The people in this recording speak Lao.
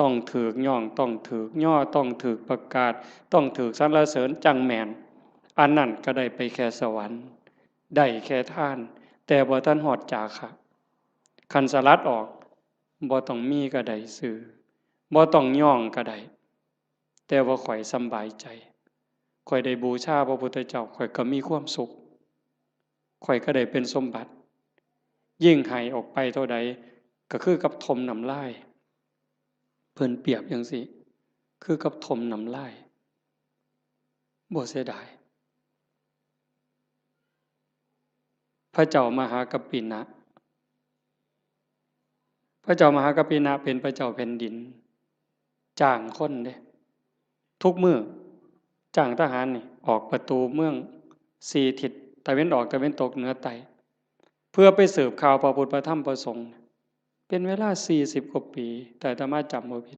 ຕ້ອງຖືກຍ້ອງ, ຕ້ອງຖືກຍໍ້, ຕ້ອງຖືກປະກາດ, ຕ້ອງຖືກສັນລະເສີນ ຈັ່ງແມ່ນ. ອັນນັ້ນກໍໄດ້ໄປແຄ່ສະຫວັນ, ໄດ້ແຄ່ທານ, ແຕ່ບໍ່ທັນຮອດຈາຄະ. ຄັນສະຫຼັດອອກ, ບໍ່ຕ້ອງມີກໍໄດ້ຊື່, ບໍ່ຕ້ອງຍ້ອງກໍໄດ້, ແຕ່ວ່າຂ້ອຍສຳບາຍໃຈ, ຂ້ອຍໄດ້ບູຊາພະພຸດທະເຈົ້າ, ຂ້ອຍກໍມີຄວາມສຸກ, ຂ້ອຍກໍໄດ້ເປັນສົມບັດ. ຍິ່ງໃຫ້ອອກໄປເທົ່າໃດ ກໍຄືກັບຖົມນ້ຳລາຍ. ເພິ່ນປຽບຈັ່ງຊີ້, ຄືກັບຖົມນ້ຳລາຍ. ບໍ່ເສຍດາຍ. ພະເຈົ້າມະຫາກັບປິນະ, ພະເຈົ້າມະຫາກັບປິນະເປັນພະເຈົ້າແຜ່ນດິນ, ຈ້າງຄົນເດ້, ທຸກມື້ຈ້າງທະຫານນີ້ອອກປະຕູເມືອງສີ່ທິດ, ຕາເວັນອອກ, ຕາເວັນຕົກ, ເໜືອ, ໃຕ້, ເພື່ອໄປສືບຂ່າວພະພຸດ, ພະທຳ, ພະສົງ, ເປັນເວລາສີ່ສິບກວ່າປີ, ແຕ່ອາດຕະມາຈຳບໍ່ຜິດ.